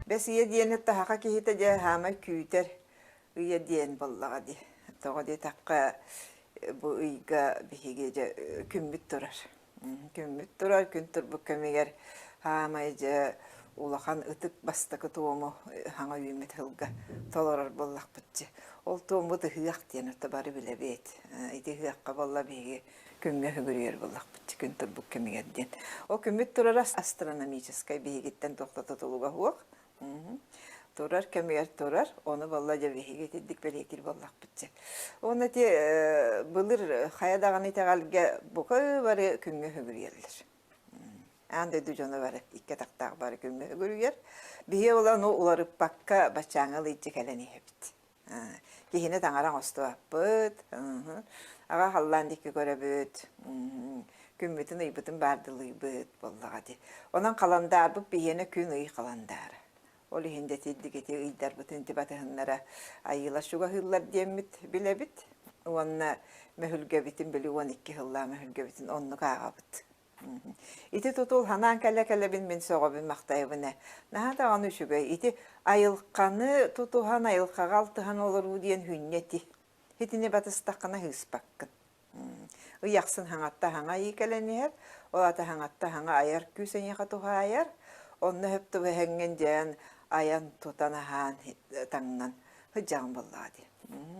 Бэс ыйа диэни таһаха киһитэ дьэ хаамай күүтэр ыйа диэн буоллаҕа дии. Тоҕо диэтэххэ бу ыйга биһиги дьэ күммүт турар. Күммүт турар, күн турбут кэмигэр хаамай дьэ улахан ытык бастакы туому хаҥа үүммүт сылга толорор буоллахпыт дьэ. Ол туоммут ыһыах диэн ото бары билэбит. Ити ыһыахха буолла биһиги күҥҥэ үгүрүйэр буоллахпыт күн турбут кэмигэр диэн. Ол күммүт турара астрономическай биһигиттэн туох да тутулуга суох. Турар кэмигэр турар, ону буолла дьэ биһиги итирдик бэлиэтиир буоллахпыт дьэ. Уонна ити былыр хайа даҕаны итэҕэлгэ бука бары күҥҥэ үгүрүйэллэр. Аан дойду дьоно бары икки атахтаах бары күҥҥэ үгүрүйэр. Биһиги ол ону уларыппакка баччааҥҥа ылыйдьы кэлэн иһэбит. Киһини таҥара оҥостубаппыт, аҕа халлаан диэки көрөбүт, күммүтүн ыйбытын баардылыыбыт буоллаҕа дии. Онон халандаарбыт биһиэнэ күн-ый халандаара. Ол иһин дьэ итирдик ити ыйдарбытын ити батыһыннара айыылар чугаһыыллар диэммит билэбит уонна мөһүлгэбитин били 12 сыллаах мөһүлгэбитин оннук ааҕабыт. Ити тутул ханаан кэлэ-кэлэбин мин сөҕөбүн махтайабын ээ. Наһаа даҕаны үчүгэй. Ити айылҕаны тутуһан, айылҕаҕа алтыһан олоруу диэн хүнньэ ити. Итини батыстаххына ыыспаккын. Ый ахсын хаҥатта хаҥа айыы кэлэн иһэр, ол аата хаҥатта хаҥа айар күүс эйиэхэ туһаайар. Онно сөп түбэһэҥҥин дьээн айан, тутан, аһаан, таҥнан сылдьаҕын буоллаҕа дии.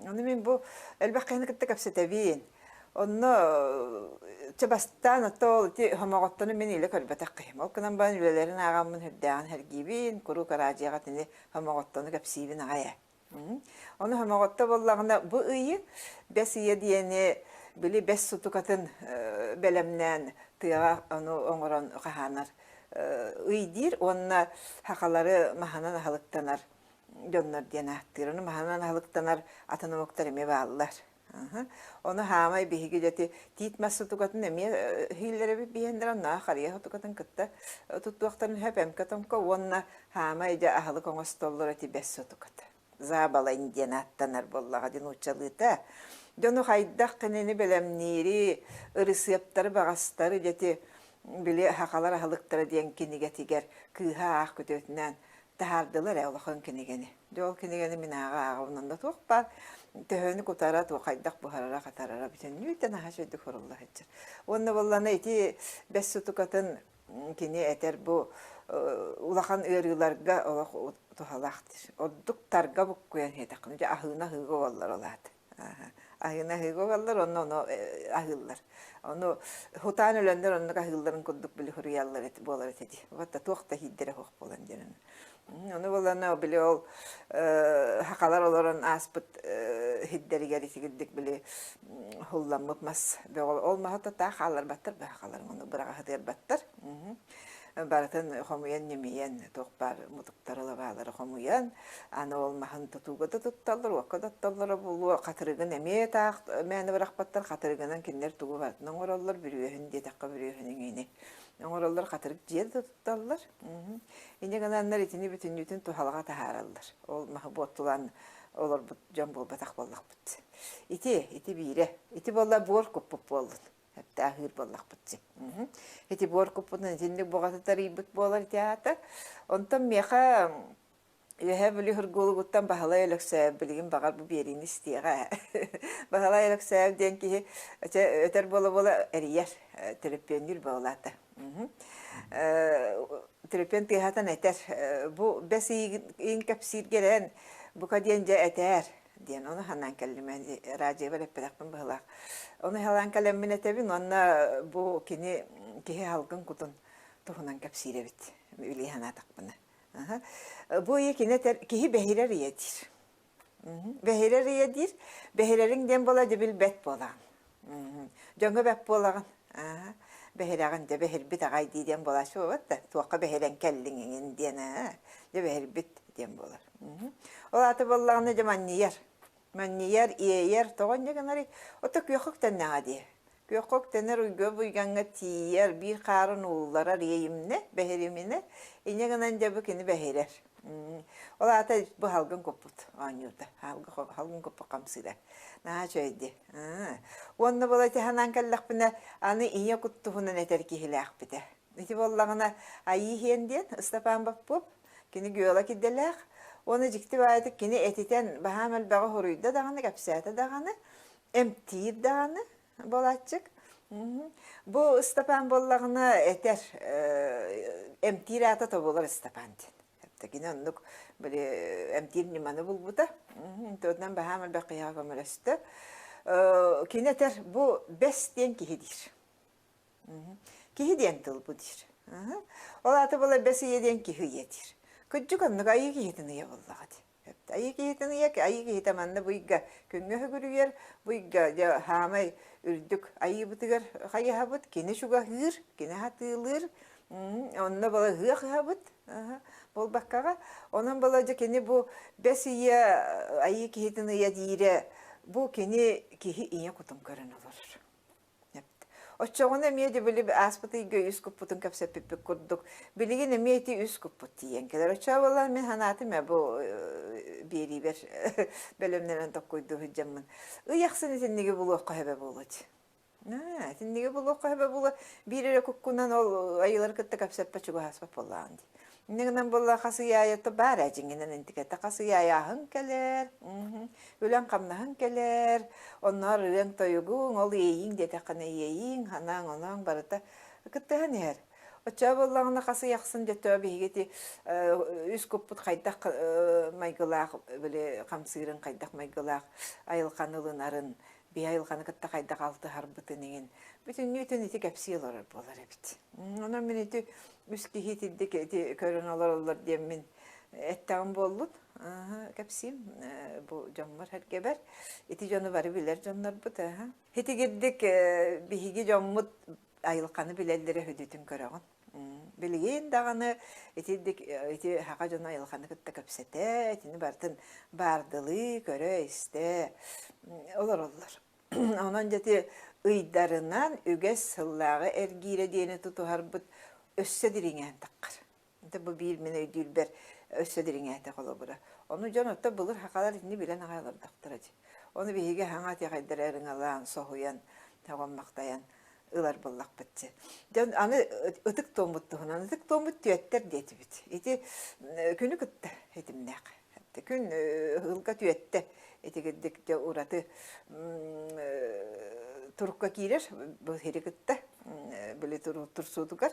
Ону мин бу элбэх киһини кытта кэпсэтэбин. Онно чэ бастаан ото ол ити хомоҕоттону мин илэ көрбөтөх киһим. Ол гынан баран үлэлэрин ааҕаммын үрдээҕин сэргиибин, куруук араадьыйаҕа итини хомоҕоттону кэпсиибин аҕай ээ. Ону хомоҕотто буоллаҕына бу ыйы бэс ыйа диэни били бэс сутукатын бэлэмнээн тыаҕа ону оҥорон хаһаанар ый диир уонна сахалары маһынан аһылыктанар дьоннор диэн ааттыыр. Ону маһынан аһылыктанар атын омуктар эмиэ бааллар. Ону хаамай биһиги дьэти тиит мас сутукатын эмиэ иһиллэрэбит биһиэннэр онно харыйа сутукатын кытта туттуохтарын сөп эмкэ-томко уонна хаамай дьэ аһылык оҥостоллор эти бэс сутуката. Забалань диэн ааттанар буоллаҕа дии нууччалыыта. Дьону хайдах кинини бэлэмниири, ырысыаптары баҕастары дьэти били сахалар аһылыктара диэн кинигэтигэр кыыһа аах күтүөтүнээн таһаардылар ээ улахан кинигэни. Дьэ ол кинигэни мин ааҕа ааҕабын онно туох баар төһөнү кутара, туох хайдах буһарара, хатарара бүтүннүүтэ наһаа үчүгэйдик сурулла сылдьар. Уонна буоллаҕына ити бэс сутукатын кини этэр бу улахан ыарыыларга олох туһалаах диир. Ордук тарга буккуйан иһиэтэххинэ дьэ аһыына аһыыга уоллар ол аата. Аһыына аһыыга угаллар онно ону аһыыллар. Ону хутаан өлөннөр оннук аһыылларын курдук били суруйаллар эт буолар этэ дии. Вот туох да иһиирдэрэ суох буолан диэн. Ону буоллаҕына били ол сахалар олорон ааспыт иһирдэригэр итигирдик били хулламмыт мас бөҕө ол маһы таах хаалларбаттар да сахалар ону быраҕа сытыарбаттар. Барытын хомуйан ньимийэн туох баар мутуктары лабаалары хомуйан аны ол маһын тутууга да тутталлар, уокка да оттоллоро буолуо, хатырыгын эмиэ таах мээнэ бырахпаттар, хатырыгынан кинилэр тугу барытын оҥороллор, бүрүөһүн диэтэххэ бүрүөһүн иҥини оҥороллор, хатырык дьиэ да тутталлар. Инньэ гынаннар итини бүтүннүүтүн туһалаҕа таһаараллар. Ол маһы буоттулаан олорбут дьон буолбатах буоллахпыт. Ити, ити биирэ. Ити буолла буор куппут буоллун. Эптээхиир буоллахпыт дии. Ити буор куппутун итинник буҕата тарыйбыт буолар ити аата. Онтон миэхэ Үөһээ Бүлүү Һургуулугуттан Баһылай Өлөксөөп билигин баҕар бу биэриини истиэҕэ. Баһылай Өлөксөөп диэн киһи чэ өтөр буола-буола эрийэр, төлөпүөннүүр буолаата. Төлөпүөн тыаһатан этэр, бу бэс ыйын кэпсииргэ эрэн, бука диэн дьэ этээр диэн ону санаан кэллим радиобар эппэтэхпин быһыылаах. Ону халаан кэлэммин этэбин уонна бу кини киһи салгын кутун туһунан кэпсиир эбит билии санаатахпына. Бу ыйы кини этэр киһи бэһирэр ыйа диир. Бэһирэр ыйа диир. Бэһирэриҥ диэн буола дьэ билбэт буолаҕын. Дьоҥҥо бэт буолаҕын. Бэһирэҕин дьэ бэһирбит аҕай дии диэн буолааччы буолбат да туохха бэһирэн кэллиҥ эҥин диэн дьэ бэһирбит диэн буолар. Ол аата буоллаҕына дьэ манньыйар. Манньыйар, иэйэр тоҕо инньэ гынарый? Ото күөххэ үктэннэҕэ дии. Күөххэ үктэнэр уйга буйгаҥҥа тиийэр, биир хаарын уулларар иэйимнэ, бэһириминэ, инньэ гынан дьэ бу кини бэһирэр. Ол аата бу халгын куппут оонньуута, халгын куппут хамсыыра. Наһаа үчүгэй дии. Уонна була ити санаан кэллэхпинэ, аны ийэ кут туһунан этэр киһилээхпитэ. Ити буоллаҕына Айыы Иһиэн диэн Ыстапаан Боппуоп. Кини геолог идэлээх. Уонна дьикти баайытык кини этитэн баһаам элбэҕи хоруйда даҕаны, кэпсээтэ даҕаны, эмтиир даҕаны буолааччык. Бу Ыстапаан буоллаҕына этэр эмтиир аата тобулар Ыстапаан диэн. Кини оннук били эмтиир ньыманы булбута. Туотунан баһаам элбэх киһиэхэ көмөлөстө. Кини этэр бу бэс диэн киһи диир. Киһи диэн тыл бу диир. Ол аата була бэс ыйа диэн киһи ыйа диир. Кырдьык оннук айыы киһитин ыйа буоллаҕа дии. Айыы киһитин ыйа, айыы киһитэ манна бу ыйга күҥҥэ үһүгүрүйэр, бу ыйга дьэ хаамай үрдүк айыыбытыгар хайыһабыт, кини чугаһыыр, кини хатыылыыр, онно була ыһыах ыһабыт буолбаккаҕа. Онон була дьэ кини бу бэс ыйа айыы киһитин ыйа диирэ бу кини киһи ийэ кутун көрөн олорор. Оччоҕуна эмиэ дьэ били ааспыт ыйга үс куппутун кэпсэппиппит курдук, билигин эмиэ ити үс куппут тиийэн кэлэр. Оччоҕо буоллар мин санаатым ээ бу биэриибэр бэлэмнэнэн токкуйдуу сылдьаммын. Ый ахсын итинниги булуохха сөбө буолуо дии. Итинниги булуохха сөбө буолуо. Биир эрэ куккунан ол айыылары кытта кэпсэппэ чугаһаспат буоллаҕын дии. Инньэ гынан буолла хас ый аайы баар ээ дьиҥинэн интикэтэ хас ый аайы аһыҥ кэлэр, үлэҥ-хамнаһыҥ кэлэр, онноор ырыаҥ-тойугуҥ, ол иэйииҥ диэтэххинэ иэйииҥ, санааҥ-онооҥ барыта кыттыһан иһэр. Оччоҕо буоллаҕына хас ый ахсын дьэ биһиги ити үс куппут хайдах майгылаах били хамсыырын хайдах майгылаах айылҕаны ылынарын, биһи айылҕаны кытта хайдах алтыһарбытын иҥин бүтүннүүтүн ити кэпсии олорор буолар эбит. Онон мин ити үс киһи итирдик ити көрөн олороллор диэммин эттэҕим буоллун кэпсиим бу дьоммор сэргэбэр ити дьону бары билэр дьоннорбут итигирдик биһиги дьоммут айылҕаны билэллэрэ үһүдүтүн көрөҕүн билигин даҕаны итирдик ити саха дьоно айылҕаны кытта кэпсэтэ итини барытын баардылыы көрө-истэ олороллор Онон дьэ ити ыйдарынан үгэс сыллааҕы эргиирэ диэни тутуһарбыт өссө дириҥээн таххар. Это бу биир мин өйдүүрбэр өссө дириҥээтэ холобура. Ону дьон оттон былыр сахалар итини билэн аҕай олордохторо дии. Ону биһиги хаҥа тиэхэйдэрэ ырыҥалаан, соһуйан, тоҕоммахтайан ылар буоллахпыт дии. Дьон аны ытык туоммут туһунан ытык туоммут түөттэр диэтибит. Ити күнү кытта этимнээх. Күн ыһылга түөттэ итигирдик дьэ ураты турукка киирэр бу сири кытта били турсуутугар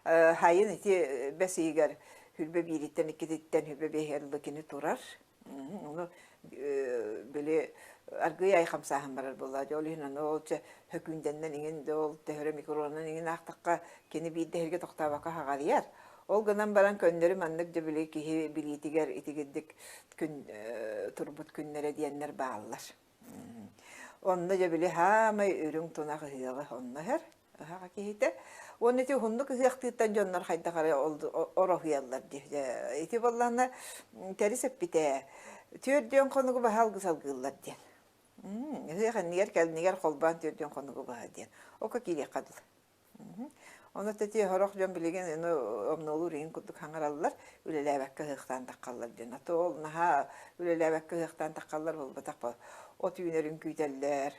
хайын ити бэс ыйыгар хүрбэ биириттэн иккититтэн хүрбэ биэһигэр дылы кини турар Ону били аргыый ай хамсааһын барар буолла. Дьэ ол иһин аны ол чэ хөкүүндэннэн иҥин дьэ ол төһөрө микронан иҥин аахтахха кини биирдэ иһиргэ тохтообокко хаҕарыйар. Ол гынан баран көннөрү маннык дьэ били киһи билиитигэр итигирдик күн турбут күннэрэ диэннэр бааллар. Онно дьэ били хаамай үрүҥ тунах ыһыаҕы онно иһэр ыһаҕа киһитэ. Уонна ити уһуннук ыһыахтыыртан дьоннор хайдах эрэ ороһуйаллар дии. Ити буоллаҕына тэрис эппитэ түөрдүөн хонугу баһа алгыс алгыыллар диэн. Ыһыах иннигэр кэлинигэр холбоон түөрдүөн хонугу баһа диэн. Окко киириэххэ дылы. Ону ити сорох дьон билигин ону омнуолуур иһин курдук хаҥараллар, үлэлээбэккэ ыһыахтаан таххаллар диэн. А то ол наһаа үлэлээбэккэ ыһыахтаан таххаллар буолбатах от үүнэрин күүтэллэр,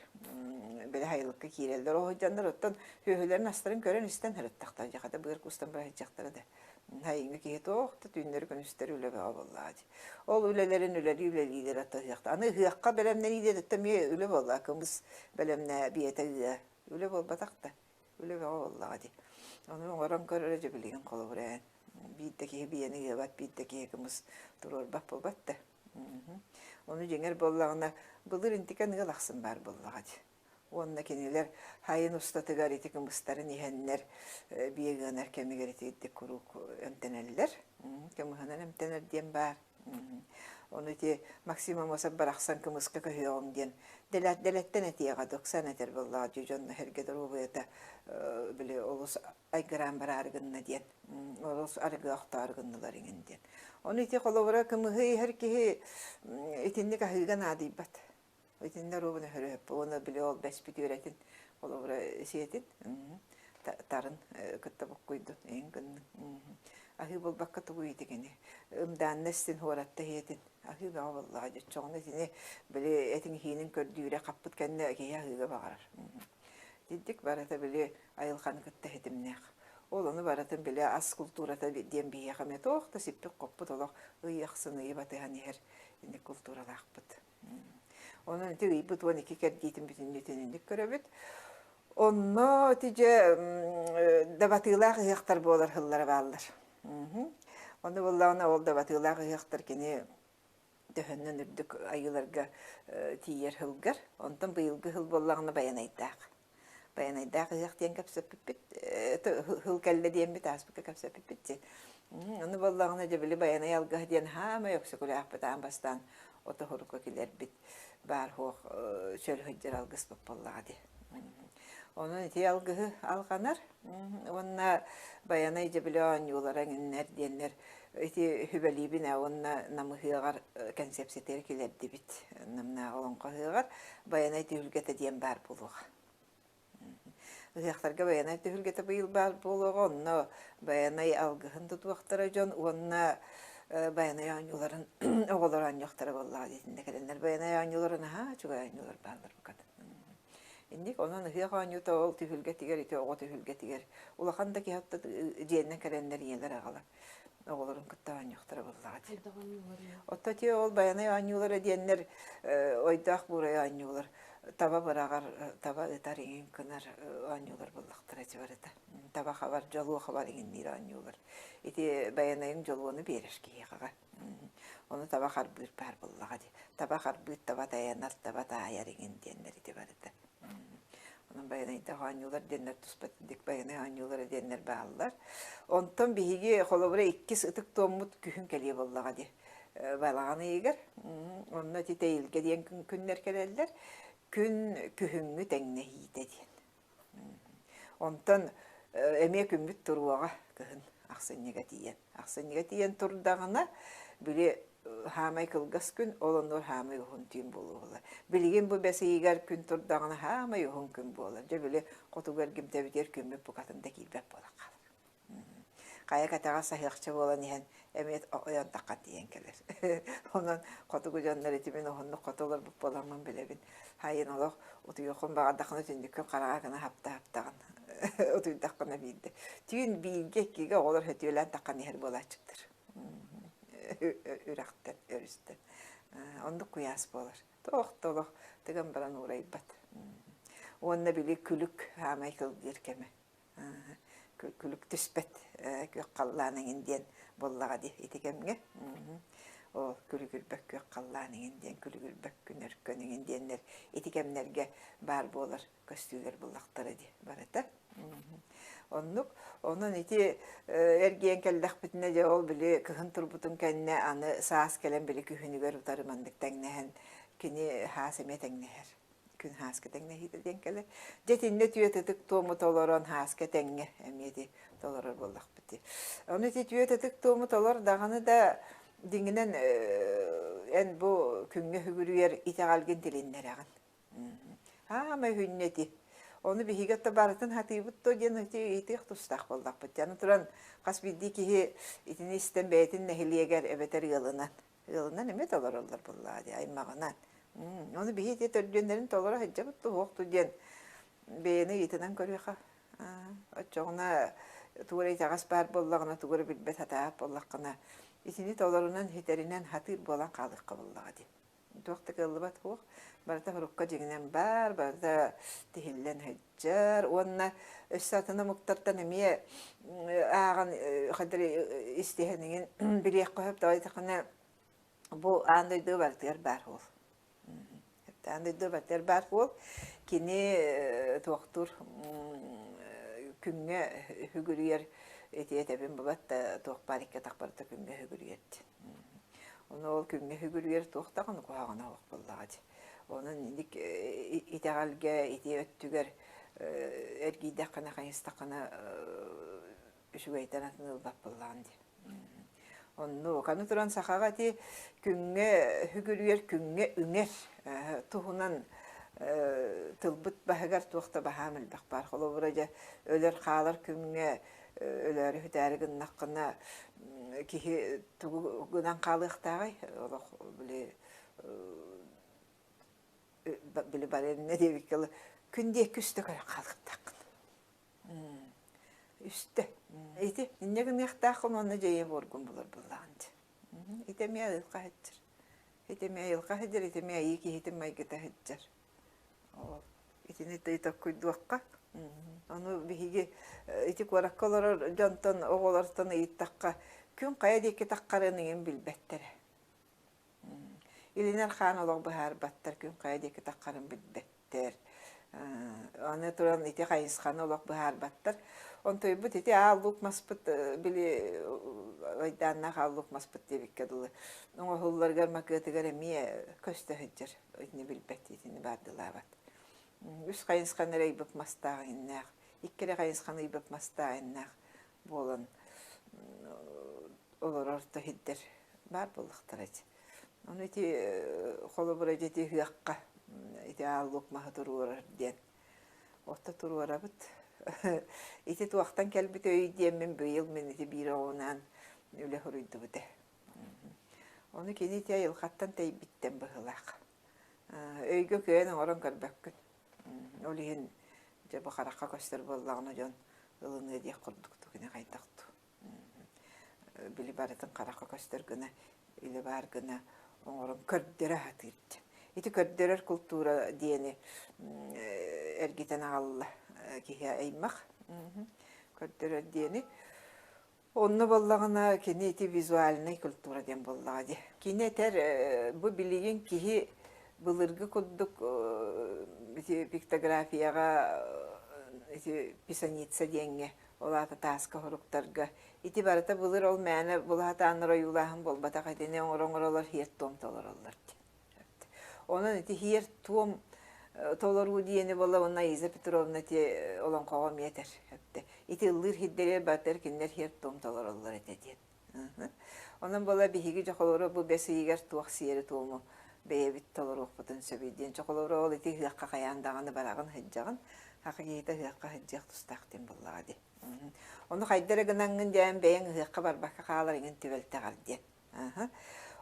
били сайылыкка киирэллэр. Ол сылдьаннар оттон сүөһүлэрин астарын көрөн-истэн сырыттахтара дьэ хата быар куустан быраһыйдьахтара да. Сайыҥҥы киһи туох да түүннэри-күнүстэри үлэ бөҕө буоллаҕа дии. Ол үлэлэрин үлэлии-үлэлиилэр ото ыһыахта. Аны ыһыахха бэлэмнэнии диэн эмиэ үлэ буолла. Кымыс бэлэмнээ биэтэ ыа Үлэ буолбатах да, үлэ бөҕө буоллаҕа дии. Ону оҥорон көрөрө дьэ билигин холобур эн биир да киһи биэни ыабат, биир да киһи кымыс туруорбат буолбат да. Ону дьиҥэр буоллаҕына былыр интикэн ыал ахсын баар буоллаҕа дии. Уонна кинилэр сайын устатыгар ити кымыстарын иһэннэр биэ ыанар кэмигэр итирдик куруук эмтэнэллэр. Кымыһынан эмтэнэр диэн баар. Ону ити Максим Амосов барахсан кымыска көһүөҕүм диэн дэлэттэн этиэҕэ доксан этэр буоллаҕа дии дьон эһэргэ доруобуйата били олус айгыраан бараары гынна диэн олус арыгы охтоору гыннылар иҥин диэн. Ону ити холобура кымыһы иһэр киһи итинник аһыыга наадыйбат. Итиннэ оруобуна өһөрөһөппө уонна били ол бэспит үөрэтин холобура сиэтин тарын кытта буккуйдун иһин гыннын аһыы буолбакка тугу ити кини ымдаанна истин хуоратта иһиэтин аһыы бөҕө буоллаҕа дьоччоҕуна итини били этиҥ иһиинин көрдүүрэ хаппыт кэннэ киһи аһыыга баҕарар итинник барыта били айылҕаны кытта ситимнээх. Ол ону барытын били ас култуурата диэн биһиэхэ эмиэ туох да сиппит-хоппут олох ый ахсын ыйы батыһан иһэр инник култууралаахпыт. Онон ити ыйбыт 12 кэрдиитин бүтүннүүтүн инник көрөбүт. Онно ити дьэ дабатыылаах ыһыахтар буолар сыллара бааллар. Ону буоллаҕына ол дабатыылаах ыһыахтар кини төһөннөн үрдүк айыыларга тиийэр сылгар. Онтон быйылгы сыл буоллаҕына Байанайдаах. Байанайдаах ыһыах диэн кэпсэппиппит, сыл кэллэ диэммит ааспыкка кэпсэппиппит дии. Ону буоллаҕына дьэ били Байанай алгыһа диэн хаамай өксөкүлээхпит аан бастаан отоһурукка килэрбит баар суох чөл сылдьар алгыспыт буоллаҕа дии. Онон ити алгыһы алҕанар уонна Байанай дьэ били оонньуулара эҥиннэр диэннэр ити сүбэлиибин ээ уонна Намыһыаҕар кэнсиэпсэтигэр киллэрдибит. Намнааҕы олоҥхо ыһыаҕар Байанай түһүлгэтэ диэн баар буолуоҕа. Ыһыахтарга Байанай түһүлгэтэ быйыл баар буолуоҕа, онно Байанай алгыһын тутуохтара дьон уонна Байанай оонньууларын оҕолор оонньуохтара буоллаҕа диэтиннэ кэлэннэр Байанай оонньуулара наһаа үчүгэй оонньуулар бааллар букатын. Инник онон ыһыах оонньуута ол түһүлгэтигэр ити оҕо түһүлгэтигэр улахан да киһи дьиэннэн кэлэннэр ийэлэр аҕалар оҕолорун кытта оонньуохтара буоллаҕа дии. Оттон ити ол Байанай оонньуулара диэннэр ойдоох буурай оонньуулар таба быраҕар, таба ытар иҥин гынар оонньуулар буоллахтара ити барыта. Таба хабар, дьолуо хабар иҥинниир оонньуулар. Ити Байанайыҥ дьолуону биэрэр киһиэхэҕэ. Ону таба харбыыр баар буоллаҕа дии. Таба харбыыр, таба тайанар, таба таайар иҥин диэннэр ити барыта. Онон Байанайдаах оонньуулар диэннэр туспа дик Байанай оонньуулара диэннэр бааллар. Онтон биһиги холобура иккис ытык туоммут күһүн кэлиэ буоллаҕа дии. Балаҕан ыйыгар. Онно ити Тэйилгэ диэн күннэр кэлэллэр. Күн күһүҥҥү тэҥнэһиитэ диэн. Онтон эмиэ күммүт туруоҕа кыһын ахсынньыга тиийэн. Ахсынньыга тиийэн турдаҕына, били хаамай кылгас күн, ол оннугар хаамай уһун түүн буолуоҕула. Билигин бу бэс ыйыгар күн турдаҕына хаамай уһун күн буолар. Дьэ били хотугу эргимтэбитигэр күммүт букатын да киирбэт буолан хаалар. Хайа кэтэҕэ саһыахча буолан иһэн эмиэ ойон таххан тиийэн кэлэр. Онон хотугу дьоннор ити мин уһуннук хоту олорбут буоламмын билэбин. Хайын олох утуйуоххун баҕардаххына түннүккүн хараҕа гына хапта-хаптаҕын утуйдаххына биирдэ. Түүн бииргэ иккигэ оҕолор сөтүөлээн таххан иһэр буолааччыктар. Үрэхтэн, өрүстэн. Оннук куйаас буолар. Туох да олох тыган баран уурайбат. Уонна били күлүк хаамай кылгыыр кэмэ. Күлүк түспэт күөх халлаан эҥин диэн буоллаҕа дии ити кэмҥэ. Ол күлүгүрбэт күөх халлаан эҥин диэн күлүгүрбэт күн өркөн эҥин диэннэр ити кэмнэргэ баар буолар көстүүлэр буллахтара дии барыта. Оннук. Онон ити эргийэн кэллэхпитинэ дьэ ол били кыһын турбутун кэннэ аны саас кэлэн били күһүнүгэр утары маннык тэҥнэһэн кини хаас эмиэ тэҥнэһэр. Күн хааска тэҥнэһиитэ диэн кэлэр. Дьэ итиннэ түөт ытык туому толорон хааска тэҥҥэ эмиэ ити толорор буоллахпыт дии. Ону ити түөт ытык туому толор даҕаны да дьиҥинэн эн бу күҥҥэ сүгүрүйэр итэҕэлгин тилиннэрэҕин. Хаамай үһүнньэ ити. Ону биһиги отто барытын хатыыбыт дуо диэн ити ыйытыах тустаах буоллахпыт. Аны туран хас биирдии киһи итини истэн бэйэтин нэһилиэгэр эбэтэр ыалынан ыалынан эмиэ толороллор буоллаҕа дии аймаҕынан. Ону биһи ити төрдүөннэрин толоро сылдьабыт дуо суох диэн бэйэни ыйытынан көрүөххэ. Оччоҕуна тугу эрэ итэҕэс баар буоллаҕына, тугу эрэ билбэт сатаабат буоллаххына, итини толорунан, ситэринэн сатыыр буолан хаалыахха буоллаҕа дии. Туох да кыаллыбат суох. Барыта урукка дьиҥинэн баар, барыта тиһиллэн сылдьар уонна өссө атын омуктартан эмиэ ааҕан хадары истиһэн иҥин билиэххэ сөп тоҕо диэтэххинэ бу аан дойду барытыгар баар уол. Аан дойду барытыгар баар уол. Кини туохтуур күҥҥэ сүгүрүйэр ити этэбин бабат да туох баар икки атах барыта күҥҥэ сүгүрүйэр диэн. Ону ол күҥҥэ сүгүрүйэр туох даҕаны куһаҕана суох буоллаҕа дии. Онон инник итэҕэлгэ ити өттүгэр эргийдэххинэ, хайыстаххына үчүгэйтэн атын ылбат буоллаҕын дии. Оннук. Аны туран сахаҕа ити күҥҥэ сүгүрүйэр, күҥҥэ үҥэр туһунан тылбыт баһыгар туох да баһаам элбэх баар. Холобура дьэ өлөр-хаалар күҥҥэ өлөөрү-сүтээри гыннаххына киһи тугу гынан хаалыахтааҕый олох били били бары иннэ диэбиккэ дылы күн диэки үстэ көрөн хаалыахтааххын. Үстэ. Ити инньэ гыныахтааххын уонна дьэйэ буоргун булар буоллаҕын дьэ. Ити эмиэ айылҕа сылдьар. Ити эмиэ айылҕа сылдьар, ити эмиэ айыы киһитин майгыта сылдьар. Ол итини тойдуохха. Ону биһиги ити куоракка олорор дьонтон, оҕолортон ыйыттахха, күн хайа диэки таххарын иҥин билбэттэрэ. Илинэр хаан олох быһаарбаттар, күн хайа диэки таххарын билбэттэр. Аны туран ити хайысханы олох быһаарбаттар. Онтуйбут ити аал луук маспыт били айдааннаах аал луук маспыт диэбиккэ дылы оҥоһулларыгар макыатыгар эмиэ көстө сылдьар. Итини билбэт, итини баардылаабат. Үс хайысханы эрэ ыйбыт мастаах иннээх, икки эрэ хайысханы ыйбыт мастаах иннээх буолан олорор да сирдэр баар буоллахтара ити. Ону ити холобура дьэ ити ыһыахха ити аал лук маһы туруорар диэн Отто туруорабыт. Ити туохтан кэлбит өй диэммин быйыл мин ити биир оҕунаан үлэ суруйдубут ээ. Ону кини ити айылҕаттан тэйбиттэн быһыылаах. Өйгө кыайан оҥорон көрбөккүн. Ол иһин дьэ бу харахха көстөр буоллаҕына дьон ылыныа диэх курдук кини хайдах дуу. Били барытын харахха көстөр гына, илэ баар гына оҥорон көрдөрө сатыыр диэн. Ити көрдөрөр култуура диэни эргитэн аҕалла киһи аймах. Көрдөрөр диэни Онно буоллаҕына кини ити визуальнай культура диэн буоллаҕа дии. Кини этэр бу билигин киһи былыргы курдук ити пиктографияҕа ити писаница диэҥҥэ ол аата тааска хоруктарга ити барыта былыр ол мээнэ булаһатааннар ойуулааһын буолбатах итини оҥоро-оҥоролор һиэр-туом толороллор диэн. Онон ити һиэр-туом толоруу диэни буолла уонна Иза Петровна ити олоҥхоҕо эмиэ этэр. Ити ыллыыр һирдэригэр барытыгар кинилэр һиэр-туом толороллор этэ диэн. Онон буолла биһиги дьохолору бу бэс ыйыгар туох сиэри-туому бэйэбит толоруохпутун сөбүй диэн. Чохолору ол ити ыһыахха хайаан даҕаны бараҕын сылдьаҕын, саха киһитэ ыһыахха сылдьыах тустаах диэн буоллаҕа дии. Ону хайда эрэ гынаҥҥын дьээн бэйэҥ ыһыахха барбакка хаалар иҥин түбэлтэҕэр диэн.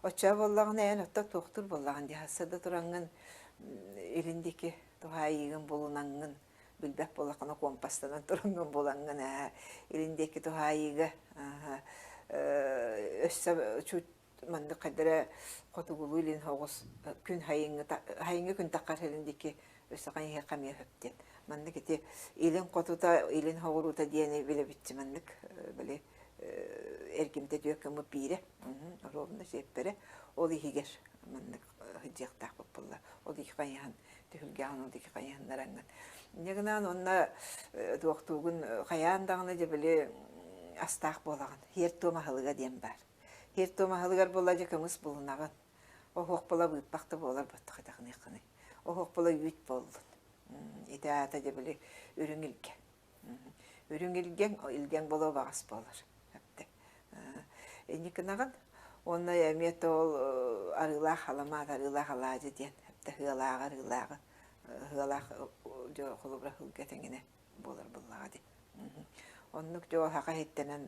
Оччоо буоллаҕына эн отто туохтуур буоллаҕын дии сарсыарда тураҥҥын илин диэки туһаайыыгын булунаҥҥын билбэт буоллаххына компастанан тураҥҥын булаҥҥын ээ илин диэки туһаайыыга өссө чуть маннык хайда эрэ хотугулуу илин соҕус күн хайыҥҥы хайыҥҥы күн таххар илин диэки өссө хайыһыахха эмиэ сөп диэн маннык ити илин хотута илин соҕуруута диэни билэбитчи маннык били эргимтэ түөккэммыт биирэ ровно сиэппэрэ ол иһигэр маннык сылдьыахтаахпыт буолла ол ики хайыһан түһүлгэҕин ол ики хайыһыннараҥҥын инньэ гынан уонна туохтуугун хайаан даҕаны дьэ били астаах буолаҕын һиэр-туом аһылыга диэн баар һиэр-туом аһылыгар буолла дьэ кымыс булунаҕын оһуох буола быыппах да буолар баттах итэҕиниэххиний оһуох буола үүт буоллун ити аата дьэ били үрүҥ илгэ Үрүҥ илгэҥ, илгэҥ боло баҕас буолар. Инникинаҕын уонна эмиэ ол арыылаах халамаат, арыылаах алаадьы диэн ыалааҕы арыылааҕы ыалаах холобура сылга тэҥинэ буолар буоллаҕа дии. Оннук дьэ саха иһиттэнэн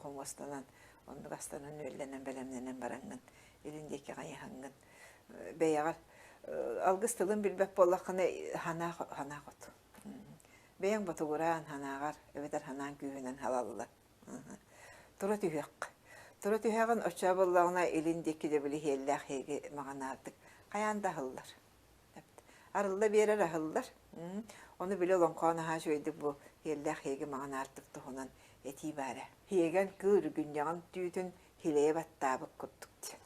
хомуостанан оннук астанан үөллэнэн бэлэмнэнэн бараҥҥын илин диэки хайыһаҥҥын бэйэҕэр алгыс тылын билбэт буоллаххына санаа санаа хоту Бэйэҥ ботугураан санааҕар эбэтэр санааҥ күүһүнэн халалла. Тура түһүөххэ. Тура түһэҕин оччоо буоллаҕына илин диэки да били иһиэллээх иһиги маҕанаардык хайаан да аһыллар. Арылла биэрэр аһыллар. Ону били олоҥхоон аһаа үчүгэйдик бу иһиэллээх иһиги маҕанаардык туһунан этии баара. Иһиэгэн кыыл үргүнньэҕин түүтүн хилэйэ баттаабыт курдук диэн.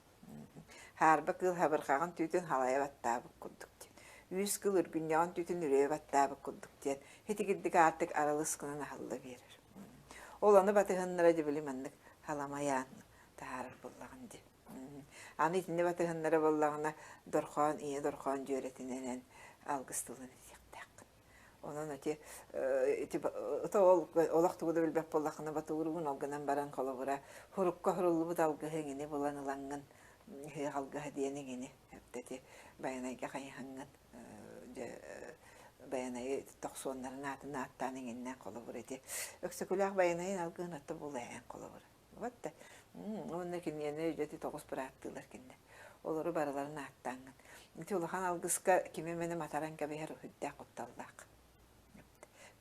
Хаарба кыыл хабырҕаҕын түүтүн халайа баттаабыт курдук диэн. Үүс кыыл үргүнньэҕин түүтүн үрүйэ баттаабыт курдук диэн итигирдик аартык аралыс гынан аһылла биэрэр. Ол ону батыһыннара дьэ били маннык халамайаан таһаарар буоллаҕын дии. Аны итинни батыһыннара буоллаҕына дорхоон ийэ дорхоон дьүөрэтинэн алгыс тылын этиэхтээххин. Онон ити ити ол олох тугу да билбэт буоллаххына ботугургун ол гынан баран холобура хурукка хуруллубут алгыһы иҥини булан ылаҥҥын ыһыах алгыһа диэн иҥини ити Байанайга хайыһаҥҥын дьэ Байанайы тохсуоннарын аатын ааттаан иҥиннээн холобур ити Өксөкүлээх Байанайын алгыһын отто булаайан холобура Вот да. Уонна киниэни дьэти тоҕус бырааттыылар кинилэр. Олору барыларын ааттааҥҥын. Ити улахан алгыска кими эмэни матаран кэбиһэр үрдээх кутталлаах.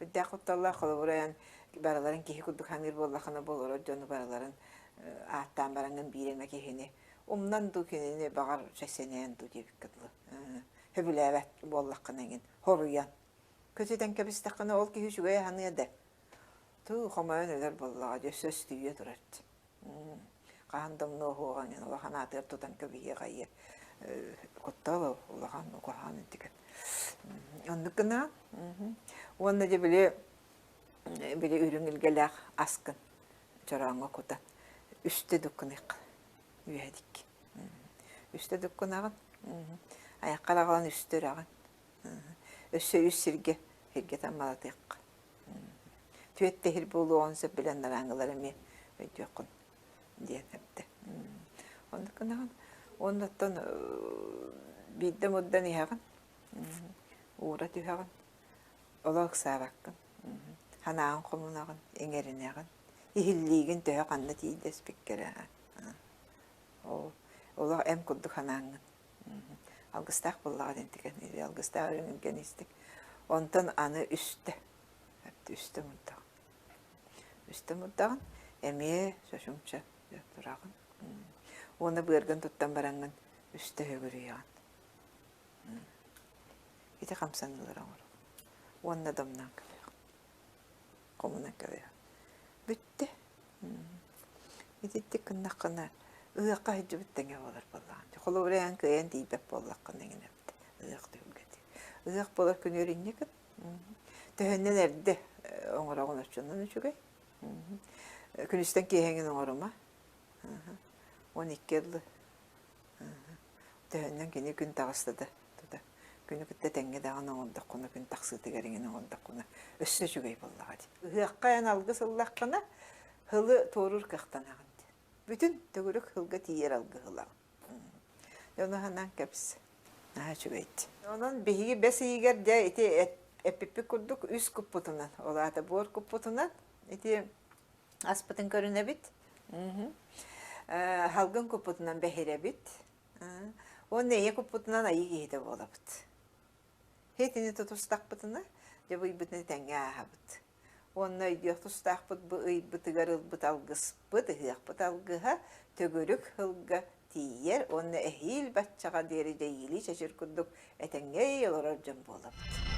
Үрдээх кутталлаах холобура эн барыларын киһи курдук саныыр буоллаххына бу олорор дьону барыларын ааттаан бараҥҥын биир эмэ киһини умнан дуу кинини баҕар сэнээн дуу диэбиккэ дылы сөбүлээбэт буоллаххына эҥин хоруйан көтүтэн кэбистэххинэ ол киһи үчүгэй аһаныа да туу хомойон өлөр буоллаҕа дьэ өссө өстүйүө турар хаһан да умнуоһуоҕа эҥин улахан аатыгар тутан кэбиһиэҕэ куттал улахан куһаҕан интигэ оннук гына уонна дьэ били били үрүҥ илгэлээх аскын чорооҥҥо кутан үстэ дуккуныахха үөһэдик үстэ дуккунаҕын айаххар аҕалан үстэ үрэҕин өссө үс сиргэ сиргэ таммалатыахха түөттэ иһир буолуоҕун сөп билэн нарааҥылар эмиэ өйдүөххүн диэн эптэ оннук гынаҕын уонна оттон биирдэ мурдан иһэҕин уура түһэҕин олох ыксаабаккын санааҕын хомунаҕын иҥэринэҕин иһиллиигин төһө ханна тиийдэспиккэрэ ол олох эм курдук санааҥҥын алгыстаах буоллаҕа диэн алгыстаах үрүҥ истик онтон аны үстэ үстэ мурдаҕын үстэ мурдаҕын эмиэ чочумча тураҕын уонна быаргын туттан бараҥҥын үстэ үгүрүйэҕин ити хамсаныылары оҥоруҥ уонна домнаан кэбиһэҕин хомунан кэбиһэҕин бүттэ итинник гыннаххына ыһыахха сылдьыбыт тэҥэ буолар буоллаҕын холобура эн кыайан тиийбэт буоллаххына эҥин эбит ыһыах түһүлгэтигэр ыһыах буолар күнүгэр инньэ гын төһөннөн эрдэ оҥороҕун оччонон үчүгэй күнүстэн киэһэҥин оҥорума 12 ыллы Төһөннөн кини күн таҕыста да тута күнү кытта тэҥҥэ даҕаны оҥордоххуна, күн тахсыытыгар иҥин оҥордоххуна өссө үчүгэй буоллаҕа дии. Ыһыахха эн алгыс ыллаххына, һылы туоруур кыахтанаҕын дии. Бүтүн төгүрүк һылга тиийэр алгыһы ылаҕын. Дьону санаан кэбис. Наһаа үчүгэй дии. Онон биһиги бэс ыйыгар дьэ ити эппиппит курдук үс куппутунан, ол аата буор куппутунан ити аспытын көрүнэбит. Халгын куппутунан бэһирэбит. Уонна ийэ куппутунан айыы киһитэ буолабыт. Итини тутустахпытына, дьэ бу ыйбытын тэҥҥэ ааһабыт. Уонна өйдүөх тустаахпыт бу ыйбытыгар ылбыт алгыспыт, ыһыахпыт алгыһа төгүрүк сылга тиийэр уонна эһиил баччаҕа диэри дьэйиилии чэчир курдук этэҥҥэ олорор дьон буолабыт.